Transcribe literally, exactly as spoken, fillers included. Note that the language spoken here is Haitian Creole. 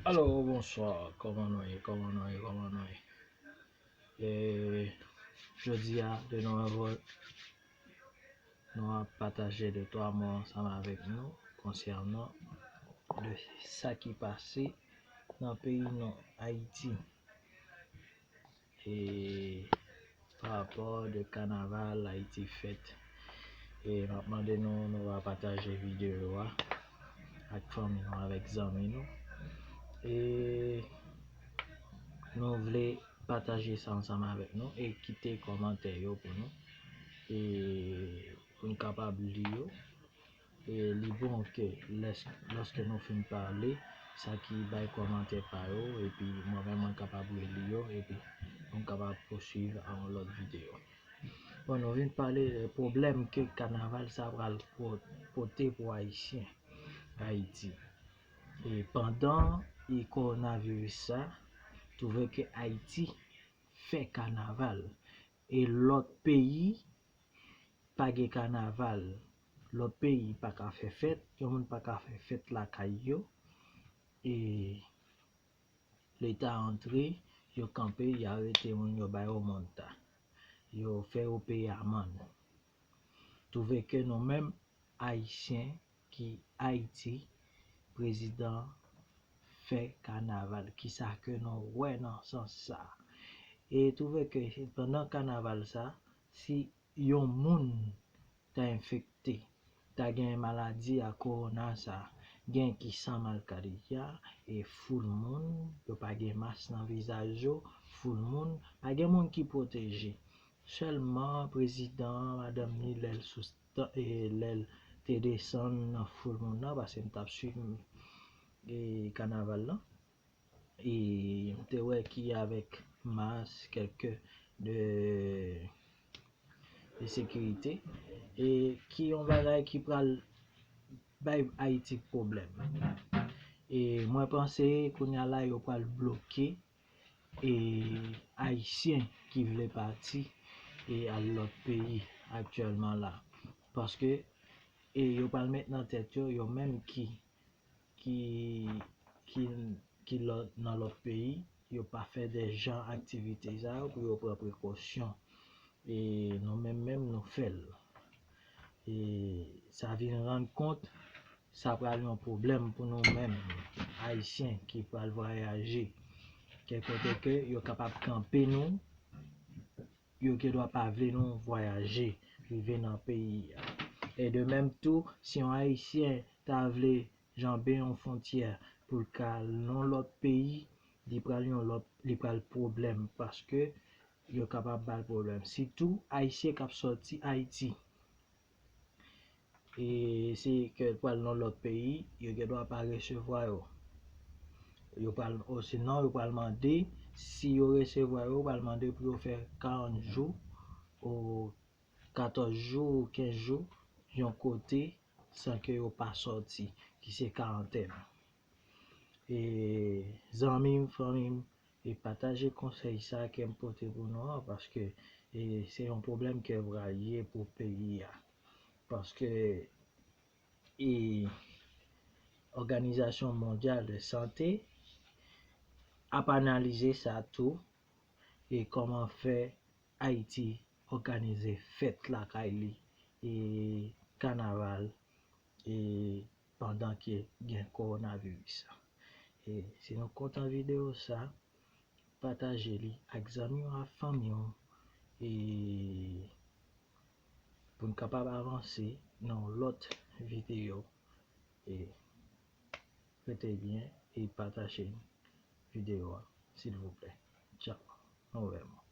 Alo, bonswa, kòman nou ye, kòman nou ye, kòman nou ye? E, jodi a, de nouvo, nou ap pataje de twa mo ansanm avèk nou konsènan de sa ki pase nan peyi nou, Ayiti. E pa rapò de kanaval Ayiti fèt. E m ap mande nou, nou va pataje videyo a ak fanmi nou, avèk zanmi nou. E nou vle pataje sa ansanm avèk nou e kite kòmantè yo pou nou. E pou n kapab li yo. E li bon ke lès-, lòske nou fin pale, sa ki bay kòmantè pa yo, epi mwen menm mwen kapab reli yo, epi nou kapab pousuiv a yon lòt videyo. Bon, nou vin pale de pwoblèm ke kanaval sa pral po-, pote pou Ayisyen Ayiti. E pandan e kowonaviris sa, twouve ke Ayiti fè kanaval. E lòt peyi pa gen kanaval. Lòt peyi pa ka fè fèt, yon moun pa ka fè fèt lakay yo. E Leta antre, yo kanpe, y arete moun, yo ba yo manda. Yo fè yo peye amann. Twouve ke nou menm, Ayisyen ki Ayiti, prezidan fè kanaval. Kisa ke nou wè nan sans sa? E twouve ke pandan kanaval sa, si yon moun ta enfekte, ta gen maladi a kowona sa, gen ki san malkadi a, e foul moun, yo pa gen mas nan vizaj yo, foul moun, pa gen moun ki pwoteje. Sèlman prezidan, madanm ni lè l sou sta-, e lè l te desann nan foul moun nan, paske m t ap swiv e kanaval lan. E m te wè ki avèk mas, kèlke de, de sekirite, e ki yon bagay ki pral bay Ayiti pwoblèm. E mwen panse kounye a la yo pral bloke e Ayisyen ki vle pati e al lòt peyi aktyèlman la. Paske e yo pral met nan tèt yo, yo menm ki, ki, ki, ki lòt, nan lòt peyi, yo pa fè de jan aktivite sa yo pou yo pran prekosyon. E nou menm menm nou fè l. E sa vin rann kont, sa pral yon pwoblèm pou nou menm, Ayisyen ki pral vwayaje. Kèl kote ke yo kapab kanpe nou, yo gendwa pa vle nou vwayaje, rive nan peyi a. E de menm tou, si yon Ayisyen ta vle janbe yon fwontyè pou l ka al nan lòt peyi, li pral yon lòt, li pral pwoblèm, paske yo kapab ba l pwoblèm. Sitou, Ayisyen k ap sòti Ayiti. E si ke pral nan lòt peyi, yo gendwa pa resevwa yo. Yo pral, osinon, yo pral mande, si yo resevwa yo, yo pral mande pou yo fè karant jou, ou katòz jou, ou kenz jou, yon kote, san ke yo pa sòti, ki se karantèn. E zanmi m, fanmi m, e pataje konsèy sa ke m pote pou nou an, paske e se yon pwoblèm ke pral ye pou peyi a. Paske e Òganizasyon Mondyal de Sante ap analize sa tou, e kòman fè Ayiti òganize fèt lakay li, e kanaval, e pandan ke gen kowonaviris. E si nou kontan videyo sa, pataje li ak zanmi w, ak fanmi w, e pou n kapab avanse nan yon lòt videyo. E rete byen e pataje videyo a, silvouplè. Tchaw. Nou wè mwen.